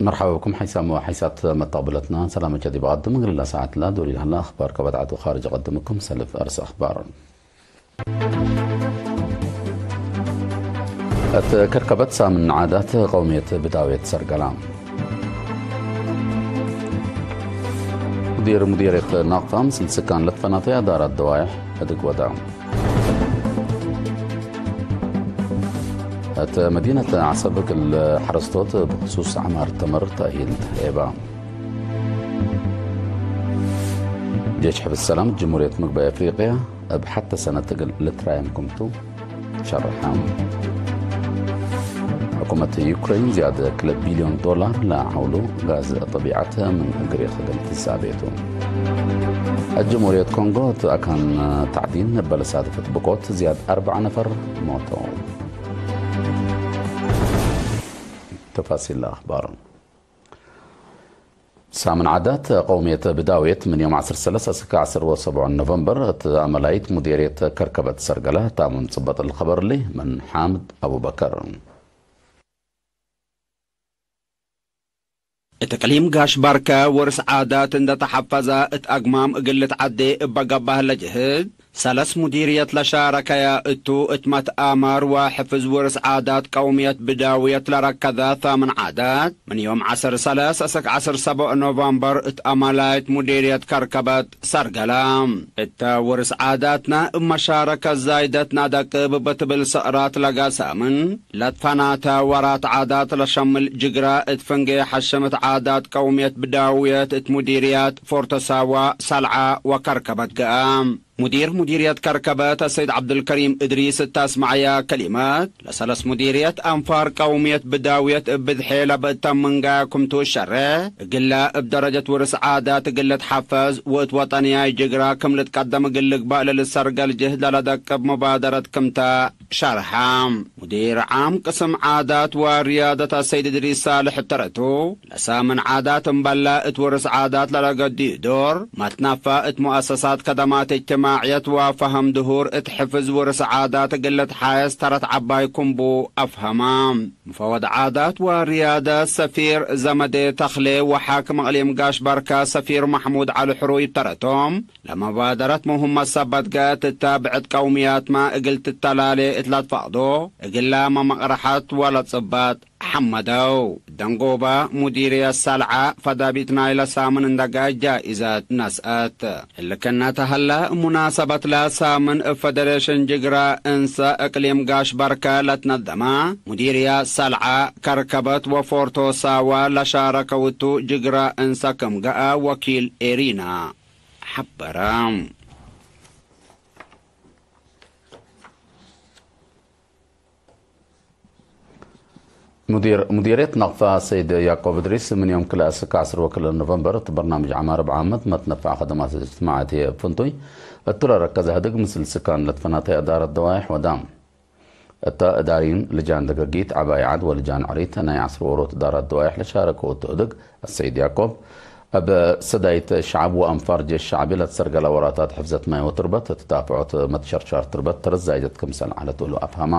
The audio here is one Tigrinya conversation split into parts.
مرحبا بكم حيثما وحيثات متقبلتنا. سلامة جديد بقدم قلنا ساعة لا دوري هلا أخبار كبت عدو خارج أقدمكم سلف أرس أخبار. أت كركبت سامن عادات قومية بداوية سرقلام. مدير مديرية ناقفة مثل سكان لتفناتي أدارة الدوايح أدق ودعم. أت مدينة عسب كل حرستوت بخصوص عمار تمر تأهيل إيبا. جيش حب السلام جمهورية مقبة أفريقيا بحتى سنة تقل لترايم كمتو شرحام. حكومة يوكرين زيادة كل بليون دولار لا عولو غاز طبيعة من غريخ دم تسابيتو. الجمهورية كونغو أكان تعدين بلسات فتبقوت زياد أربع نفر موتو. تفاصيل الأخبار. سامن عادات قومية بداوية من يوم عصر ثلاثة سكة عصر وسبع نوفمبر تأملايت مديرية كركبة سرقلة تامن صبت الخبر لي من حامد أبو بكر. እቲ ቅሊም ጋሽ ባርከ ወርስ ዓዳት እንዳተሓፈዛ እት ኣግማም እግልት ዓዴ እባ ገባህ ለጅህድ ሰለስ ሙዲርየት ለሻረከያ እቱ እት መትኣማር ወሕፍዝ ወርስ ዓዳት ቀውምየት ብዳውየት ለረከዘ ታምን ዓዳት ምን ዮም ዓስር ሰለስ እስክ ዓስር ሰቦዕ ኖቫምበር እት ኣማላይት ሙዲርየት ከርከበት ሰርገላ። እተ ወርስ ዓዳትና እብ መሻረከት ዛይደትና ደቅብ በትብል ሰቕራት ለጋሳምን ለትፈናተ ወራት ዓዳት ለሸምል ጅግራ እት ፍንጌ ሐሸመት ዓዳት ቀውምየት ብዳውየት እት ሙዲርያት ፎርቶሳዋ፣ ሰልዓ ወከርከበት ገአ። ሙዲር ሙዲርየት ከርከበት አሰይድ ዐብዱልከሪም እድሪስ እታስመዐያ ከሊመት፣ ለሰለስ ሙዲርየት አንፋር ቀውምየት ብዳውየት እብ ብዝሔ ለብእተም ምንጋያ ክምቱ ሸሬ፣ እግላ እብ ደረጀት ውርስ ዓዳት እግል ልትሐፈዝ ወእት ወጠንያይ ጅግራ ክም ልትቀደም እግል ልግባእ ለልሰርገል ጅህድ ለለደቅብ ሙባደረት ክምተ ሸርሐ። ሙዲር ዓም ቅስም ዓዳት ወርያደት አሰይድ እድሪስ ሳልሕ እብ ተረቱ፣ ለሳምን ዓዳት እምበለ እት ውርስ ዓዳት ለለገድዩ ዶር፣ መትነፋ እት ሙአሰሳት ከደማት እጅትማዕየት ወፈሀም ድሁር እት ሕፍዝ ውርስ ዓዳት እግል ልትሓየስ ተረት ዐባይ ክምቡ አፍሀማ። ሙፈወድ ዓዳት ወርያደት ሰፊር ዘመዴ ተኽሌ ወሓክም እቅሊም ጋሽ ባርካ ሰፊር ማሕሙድ ዐሊ ሕሩይ እብ ተረቶም፣ ለመባደረት ምህመት ሰበት ገአት እተ ብዕድ ቀውምያትመ እግል ትተላሌ እት ለትፈቅዶ፣ እግለ መመቅረሐት ወለጽበት ሐመደው። ደንጎበ ሙዲርየት ሰልዐ ፈዳቢት ናይለ ሳምን እንደ ጋጅ ጃኢዘት ነስአት። እሊ ክነ ተሀለ ሙናሰበትለ ሳምን እብ ፈደሬሽን ጅግረ እንሰ እቅሊም ጋሽ በርከ ለትነደመ ሙዲርየት ሰልዐ ከርከበት ወፎርቶ ሳወ ለሻረከውቱ ጅግረ እንሰ ክም ገአ ወኪል ኤሪና ሐበረ። ሙዲር ሙዲርየት ናቅፋ ሰይድ ያዕቆብ እድሪስ ምን ዮም ክልአስክ ዐስር ወክልኤ ኖቨምበር እት በርናምጅ ዐማር እብ ዓመት መትነፋዕ ከደማት እጅትማዕየት ህዬ እብ ፍንቱይ እቱ ለረከዘ ህድግ ምስል ስካን ለትፈናተይ እዳረት ደዋይሕ ወዳም እተ እዳሪን ልጃን ደገጊት ዐባይ ዐድ ወልጃን ዕሪት ናይ ዐስር ወሮት እዳረት ደዋይሕ ለሻረከው እቱ ህድግ አሰይድ ያዕቆብ እብ ሰዳይት ሸዐብ ወአንፋር ጄሽ ሸዐቢ ለትሰርገለ ወራታት ሕፍዘት ማይ ወትርበት እት ዳፍዖት መትሸርሻር ትርበት ተረት ዛይደት ክምሰል ዐለት እሉ አፍሀማ።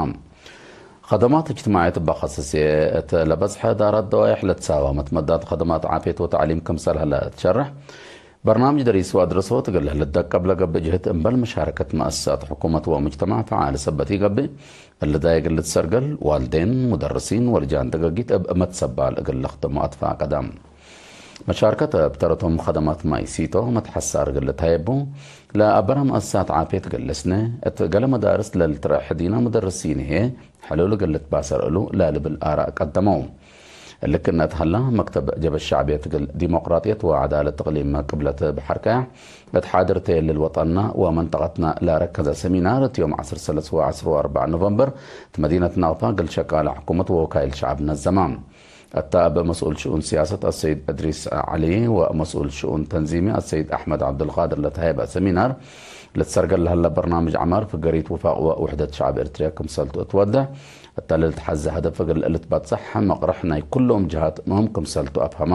ከደማት እጅትማዕየት እበ ከሰሴ እት ለበዝሐ እዳረት ደዋይሕ ለትሳወመት መዳት ከደማት ዓፍየት ወተዕሊም ክምሰል ሀለ እት ሸርሕ፣ በርናምጅ ደሪስ ወአድረሶ እግል ልትደቀብ ለገብእ ጅህት እምበል መሻረከት መአሰሳት ሕኩመት ወሙጅተማዕ ፈዓል ሰበት ኢገብእ፣ እሊ ዳይ እግል ልትሰርገል ዋልዴን፣ ሙደርሲን ወልጃን ደገጊት እብ መትሰባል እግል ለክደሞ አትፋቀደ። መሻርከት እብ ተረቶም ከደማት ማይ ሲቶ መትሐሳር እግል ልትሀየቡ፣ ለአበራ መአሰሳት ዓፍየት እግል ልስነ፣ እት ገሌ መዳርስ ለልትረአ ሕዲና ሙደርሲን ህዬ ሕሉል እግል ልትባሰር እሉ ለልብል አራእ ቀደመው። እሊ ክነት ሀላ፣ መክተብ ጀብሀት ሸዕብየት እግል ዲሞቅራጥየት ወዐዳለት እቅሊም ቅብለት በሐር ቀያሕ እት ሓድር ተየልል ወጠንና ወመንጠቀትና ለረከዘ ሰሚናር እት ዮም ዐስር ሰለስ ወዐስር ወአርበዕ ኖቨምበር እት መዲነት ናቅፋ እግል ሸቃለ ሕኩመት ወወካይል ሸዕብ ነዘማ። እታ እብ መስኡል ሽኡን ሲያሰት አሰይድ እድሪስ ዐሊ ወመስኡል ሽኡን ተንዚሚ አሰይድ አሕመድ ዐብዱልቃድር ለተሀየበ ሰሚናር፣ ልትሰርገል ለሀለ በርናምጅ ዐማር ፍገሪት ውፋቅ ወውሕደት ሸዕብ ኤርትርያ ክምሰልቱ እትወድሕ፣ እታ ለልትሐዘ ሀደፍ እግል ልትበጽሕ መቅርሕ ናይ ኩሎም ጀሃት ምህም ክምሰልቱ አፍሀማ።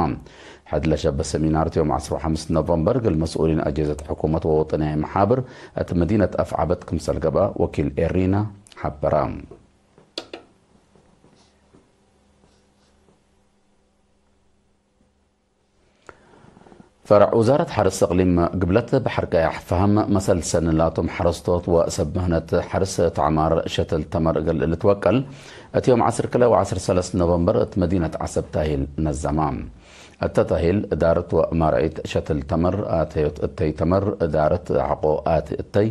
ሕድ ለሸበ ሰሚናር ዮም ዐስር ወሐምስ ኖቨምበር እግል መስኡሊን አጄዘት ሕኩመት ወወጠንያይ መሓብር እት መዲነት አፍዓበት ክምሰል ገብአ ወኪል ኤሪና ሐበራ። ፈረዕ ውዛረት ሓርስ እቕሊም ግብለት ባሕር ቀያሕ ፈሃም መሰል ሰንላቶም ሓረስቶት ወሰብ ምህነት ሓርስ ተዕማር ሸትል ተመር እግል ልትወቀል እቲ ዮም ዓስር ክለ ወዓስር ሰለስት ኖቨምበር እት መዲነት ዓሰብ ታሂል ነዘማ። እተ ታሂል እዳርት ወማርዒት ሸትል ተመር ኣተዮት እተይ ተመር እዳርት ዓቆ ኣት እተይ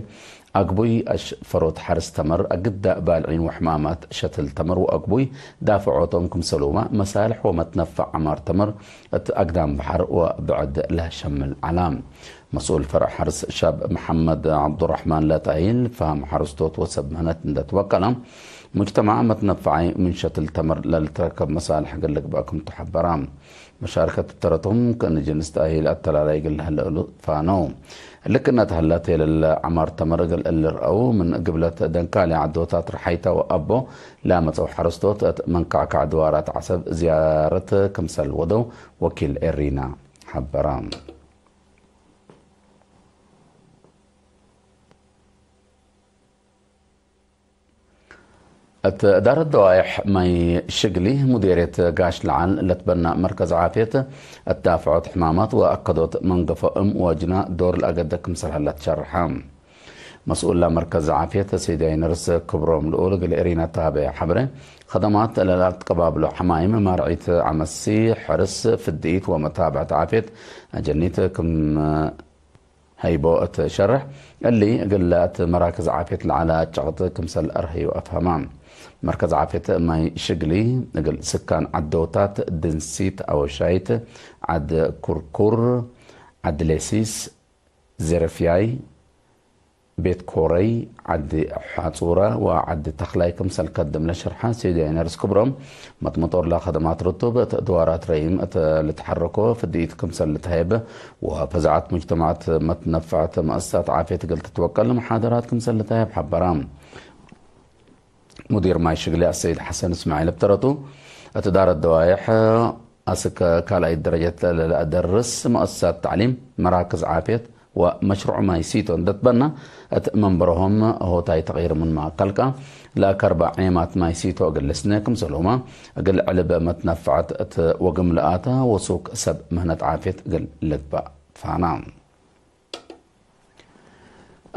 ኣግቡይ ኣሽ ፈሮት ሓርስ ተመር ኣግዳእ ባልዒን ወሕማማት ሸትል ተመር ወኣግቡይ ዳፍዖቶም ክምሰሉማ መሳልሕ ወመትነፋዕ ዓማር ተመር እት ኣግዳም በሓር ወብዕድ ለሸምል ዓላ። መስኡል ፈርዕ ሓርስ ሻብ መሓመድ ዓብዱራሕማን ለጣይል ፈሃም ሓርስቶት ወሰብ ምህነት እንደትወቀላ ሙጅተማዕ መትነፋዓይ ምን ሸትል ተመር ለልትረከብ መሳልሕ ግልግባእ ክም ተሓበራ። መሻርከት ተረቶም ከንጅንስ ጣሂል ኣተላላይ ግል ህለእሉ ፋነው። ልክነት ህላት የለለ ዓማር ተመር እግል እልርአው ምን ግብለት ደንካሊ ዓዶታት ረሓይታ ወኣቦ ላመፀው ሓረስቶት እት መንካዕካዕ ድዋራት ዓሰብ ዝያረት ክምሰል ወደው ወኪል ኤሪና ሓበራ። እት እዳረት ደዋይሕ ማይ ሽግሊ ሙዴርየት ጋሽ ለዓል ለትበና መርከዝ ዓፍየት እት ዳፍዖት ሕማማት ወኣከዶት መንገፎ እም ወጅና ዶር ለኣገደ ክምሰል ሀላ ትሸርሐ። መስኡላ መርከዝ ዓፍየት ሰይዳይ ነርስ ክብሮም ልኡል እግል ኤሪና ተሃበ ሓብረ ኸደማት ለላትቀባብሎ ሕማይም ማርዒት ዓመሲ ሕርስ ፍድኢት ወመታብዕት ዓፍየት ኣጀኒት ክም ሀይቦ እት ሸርሕ እሊ እግል እት መራክዝ ዓፍየት ለዓላ ጨቕጥ ክምሰል ኣርሀዩ ኣፍሀማ። መርከዝ ዓፍየት ማይ ሽግሊ እግል ስካን ዓደውታት ድንሲት ኣወሻይት ዓድ ኩርኩር ዓድ ሌሲስ ዘረፍያይ ቤት ኮረይ ዓዲ ሓጹራ ወዓዲ ተኽላይ ክምሰል ከድም ለሸርሓ ሲዲያ ነርስ ክብሮም መጥመጦር ለኸደማት ርቱብ እት ድዋራት ረይም እት ልትሐረኮ ፍድኢት ክምሰል ልትሃየብ ወፈዛዓት ሙጅተማዓት መትነፋዕት መእሳት ዓፍየት እግል ትትወቀል መሓደራት ክምሰል ልትሃየብ ሓበራ። ሙዲር ማይ ሽግሊ ኣሰይድ ሓሰን እስማዒል ብተረቱ እት ዳረት ደዋይሕ ኣስከ ካልኣይ ደረጀት ለለኣደርስ መእሳት ታዕሊም መራክዝ ዓፍየት ወመሽሩዕ ማይ ሲቶ እንደትበና እት መንበረሆም ሆታይ ተቒርምን ማእከልካ ለከርባ ዔማት ማይ ሲቶ እግል ልስነ ክምሰልሁማ እግል ዕልብ መትነፍዐት እት ወግም ለኣታ ወሱክ ሰብ ምህነት ዓፍየት እግል ልግባእ ፋና።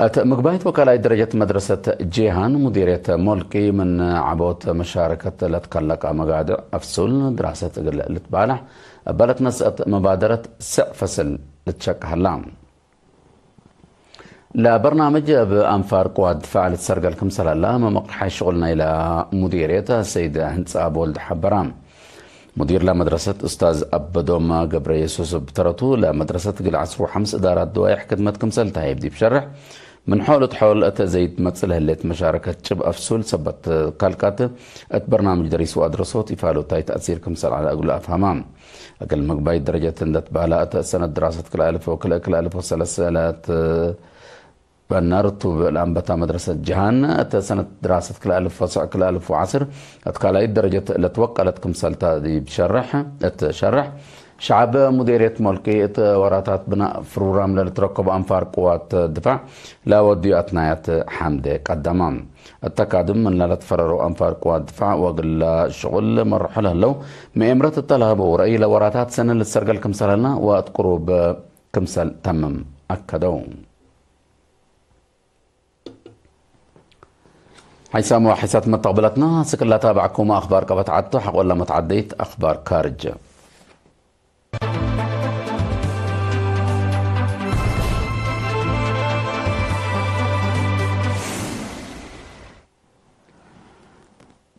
እት ምግባይት ወካላይ ደረጀት መድረሰት ጄሃን ሙዲርየት ሞልቂ ምን ዓቦት መሻረከት ለትከለቃ መጋድዕ ኣፍሱል ድራሰት እግል ልትባላሕ እበለት ነስአት መባደረት ስዕ ፈስል ልትሸቅሃላ። ለበርናምጅ እብ ኣንፋር ቅዋት ድፋዕ ልትሰርገል ክምሰል ሀላ መመቕርሓይ ሽቁል ናይላ ሙዲርየት ሰይድ ህንጻ ቦልድ ሓበራ። ሙዲር ለመድረሰት ኡስታዝ ኣበዶም ገብረ የሱስ ብተረቱ ለመድረሰት ግል ዓስሩ ሓምስ እዳራት ድዋይሕ ክድመት ክምሰል ተሃይብ ዲብ ሸርሕ ምን ሖል እት ሖል እተ ዘይድ መጽእ ለህሌት መሻረከት ጭብ ኣፍሱል ሰበት ካልቃት እት በርናምጅ ደሪስ ወኣድረሶት ይፋሉታይ ተእሲር ክምሰል ዓላ እግሉ ኣፍሃማ። እግል ምግባይ ደረጀት እንደት ባህላ እተ ሰነት ድራሰት ክልኣልፎ ክልእ ክልኣልፎ ሰለሰ ለት በና ርቱብ ለኣንበታ መድረሰት ጀሃን እተ ሰነት ድራሰት ክልኣልፍ ወስዕ ክልኣልፍ ወዓስር እት ካልኣይት ደረጀት ለትወቀለት ክምሰልታ ዲብ ሸርሕ እት ሸርሕ ሸዓብ ሙዴርየት ሞልቂ እት ወራታት ብና ፍሩራም ለልትረከቡ ኣንፋር ቅዋት ድፋዕ ለወድዩ ኣትናያት ሓምደ ቀደማ። እተ ካድም ምን ለለትፈረሩ ኣንፋር ቅዋት ድፋዕ ወግላ ሽቁል መርሖ ለህለው መኤምረት እተላህበው ረእይ ለወራታት ሰነ ልትሰርገል ክምሰለልና ወእት ቅሩብ ክምሰል ተምም ኣከደው። ሓይሳም ወሓይሳት መተቕበላትና ስክላታ ባዕኩም ኣኽባር ቀበት ዓቶ ሓቆላ መትዓደይት ኣኽባር ካርጅ።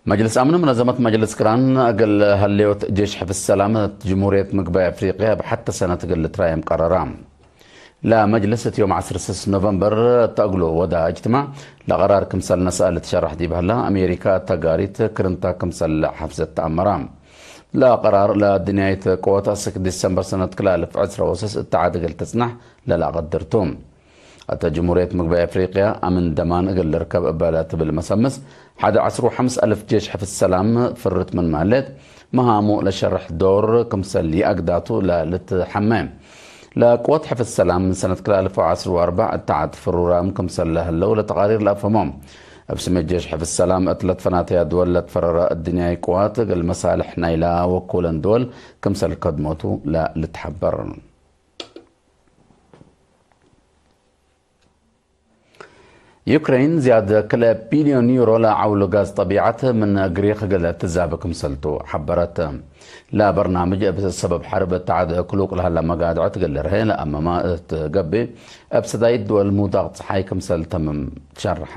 መጅልስ ኣምን መነዘመት መጅልስ ክራን እግል ሀልዮት ጄሽ ሕፍዝ ሰላም ጅምሁርየት ምግባይ ኣፍሪቅያ ብሓተ ሰነት እግል ልትራየም ቀረራ። ለመጅልስ እቲ ዮም ዓስር ስስ ኖቨምበር ተእግሎ ወዳ እጅትማዕ ለቀራር ክምሰል ነስኣ ልትሸራሕ ዲብ ሀላ ኣሜሪካ ተጋሪት ክርንታ ክምሰል ሓፍዘት ተኣመራ። ለቀራር ለድንያይት ቅወት ኣስክ ዲሰምበር ሰነት ክላ ልፍ ዕስራ ወስስ እተዓድ እግል ትጽናሕ ለላቐድርቱ። እተ ጅምሁርየት ምግባይ ኣፍሪቅያ ኣምን ደማን እግል ልርከብ እበለ ትብል መሰምስ ሓደ ዓስሩ ሓምስ ኣልፍ ጄሽ ሕፍዝ ሰላም ፍርት ምን ማህሌት መሃሙ ለሸርሕ ዶር ክምሰል ይኣግዳቱ ለልትሐመ። ለቅወት ሕፍዝ ሰላም ምን ሰነት ክልኣልፍ ወዓስሩ ወኣርባዕ እተዓት ፍሩራም ክምሰል ለህለው ለተቓሪር ለኣፈሞም። እብ ስሜት ጄሽ ሕፍዝ ሰላም እት ለትፈናተያ ድወል ለትፈረረ እድንያይ ቅዋት እግል መሳልሕ ናይላ ወኩለን ድወል ክምሰል ከድሞቱ ለልትሐበር። ዩክሬን ዝያድ ክልተ ቢልዮን ዩሮ ለዓውሉ ጋዝ ጠቢዓት ምን ግሪኽ ገለ ትዛቢ ክምሰልቱ ሓበረት። ለበርናምጅ እብ ሰበብ ሓርብ እተዓድ ክሉቅ ለሃላ መጋድዖት ገለ ርሀ ለኣመማ እትገብእ እብ ሰዳይት ድወል ምውዳቕ ፀሓይ ክምሰል ተምም ትሸርሓ።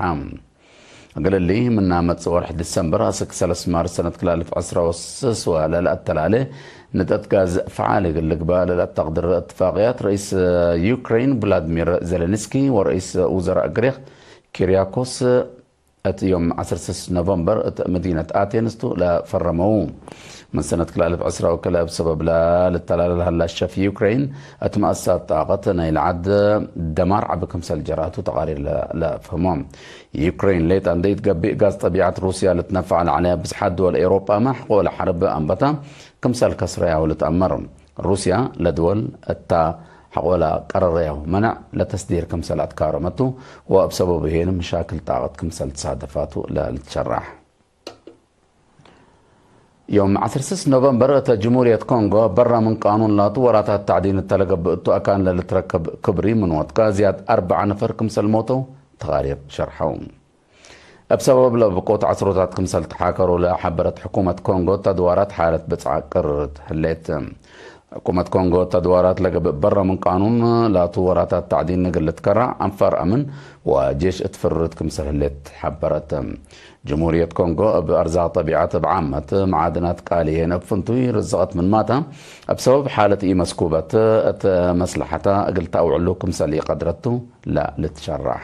ገለሊ ምና መጽእ ወርሒ ዲሰምበር ኣስክ ሰለስ ማርስ ሰነት ክላልፍ ዕስራ ወስስ ወለለ ኣተላለ ንጠት ጋዝ ፈዓል እግል ልግባ ለለኣተቕድር እትፋቅያት ርኢስ ዩክሬን ቭላድሚር ዜሌንስኪ ወርኢስ ውዘራእ ግሪኽ ኪሪያኮስ እቲ ዮም ዓሰርተ ስድስተ ኖቨምበር እቲ መዲነት ኣቴንስቱ ለፈረመው። ምን ሰነት ክላልፍ ዕስራ ወከለ እብ ሰበብ ለልተላለል ሃላ ሸፍ ዩክሬን እቲ መኣሳት ጣቐት ናይ ለዓድ ደማር ዓቢ ክምሰል ጀራቱ ተቓሪር ለፍህሞ። ዩክሬን ሌጣ እንደ ይትገቢእ ጋዝ ጠቢዓት ሩስያ ልትነፋዕ ለዓለያ ብዝሓት ድወል ኤውሮጳ ማሕቆ ለሓርብ ኣንበታ ክምሰል ከስረያው ልትኣመር። ሩስያ ለድወል እታ ሓቆላ ቀረረያው መነዕ ለተስዲር ክምሰል ኣትካረመቱ ወእብ ሰበብ ይሄን ምሻክል ጣቐት ክምሰል ተሳደፋቱ ለልትሸራሕ። ዮም ዓሰርተ ስድስተ ኖቨምበር እተ ጅሙርየት ኮንጎ በራ ምን ቃኑን ላቱ ወራታት ታዕዲን እተለገብእ እቱ ኣካን ለልትረከብ ክብሪ ምን ወጥቃ ዝያድ ኣርባዓ ነፈር ክምሰል ሞተው ተቓሪር ሸርሐው። እብ ሰበብ ለብቆት ዓስሮታት ክምሰል ተሓከሩ ለሓበረት ሕኩመት ኮንጎ ተድዋራት ሓለት ብጽዓ ቅርርት ህሌት። ሕኩመት ኮንጎ ተድዋራት ለገብእ በረ ምን ቃኑን ላቱ ወራታት ታዕዲን ንግል ልትከራዕ ኣንፋር ኣምን ወጄሽ እትፍርት ክምሰል ህሌት ሓበረት። ጅምሁርየት ኮንጎ እብ ኣርዛቅ ጠቢዓት እብ ዓመት መዓድናት ቃልየን እብ ፍንቱይ ርዝቐት ምን ማታ እብ ሰበብ ሓለት ኢመስኩበት እት መስለሓታ እግል ተኣውዕሉ ክምሰል ይቀድረቱ ላ ልትሸራሕ።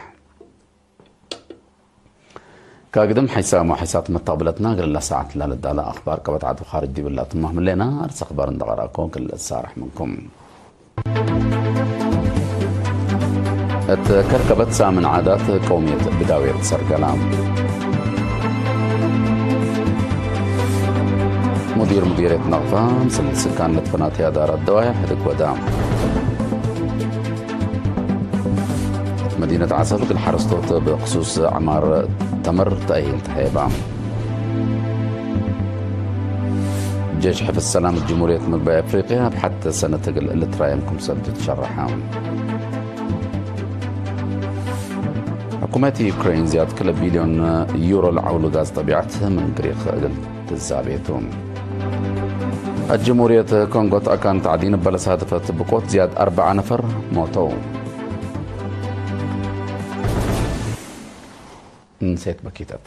ካግድም ሓይሳም ወሓይሳት መተቕብለትና ግርላ ሰዓት ላለዳላ ኣኽባር ቀበት ዓዱ ኻርጅ ዲብላትን ማህምሌና ኣርስ ኣኽባር እንደቐራእኮ ግል እሳራሕ ምንኩም። እት ከርከበት ሳምን ዓዳት ቀውሜት ብዳዌት ሰርገላ። ሙዲር ሙዲሬት ነቕፋ ምስል ስካን ለትፈናት ያዳራት ደዋያ ሕድግ ወዳ። መዲነት ዓሰብ እግል ሓረስቶት ብክሱስ ዐማር ተምር ተእሂል ተሐየባ። ጀሽ ሕፍዝ ሰላም ጅሙርየት ምግባይ ኣፍሪቅያ ኣብ ሓተ ሰነት እግል ልትራየም ክምሰል ትትሸረሐ። ሕኩመት ዩክሬን ዝያድ ክለ ቢልዮን ዩሮ ለዓውሉ ጋዝ ጠቢዓት ምን ግሪክ እግል ትዛቤቱ። ኣጅሙርየት ኮንጎ ተኣካን ታዕዲን በለስ ሃደፈት ብቆት ዝያድ ኣርባዓ ነፈር ሞተው። እንሴት በኪተት።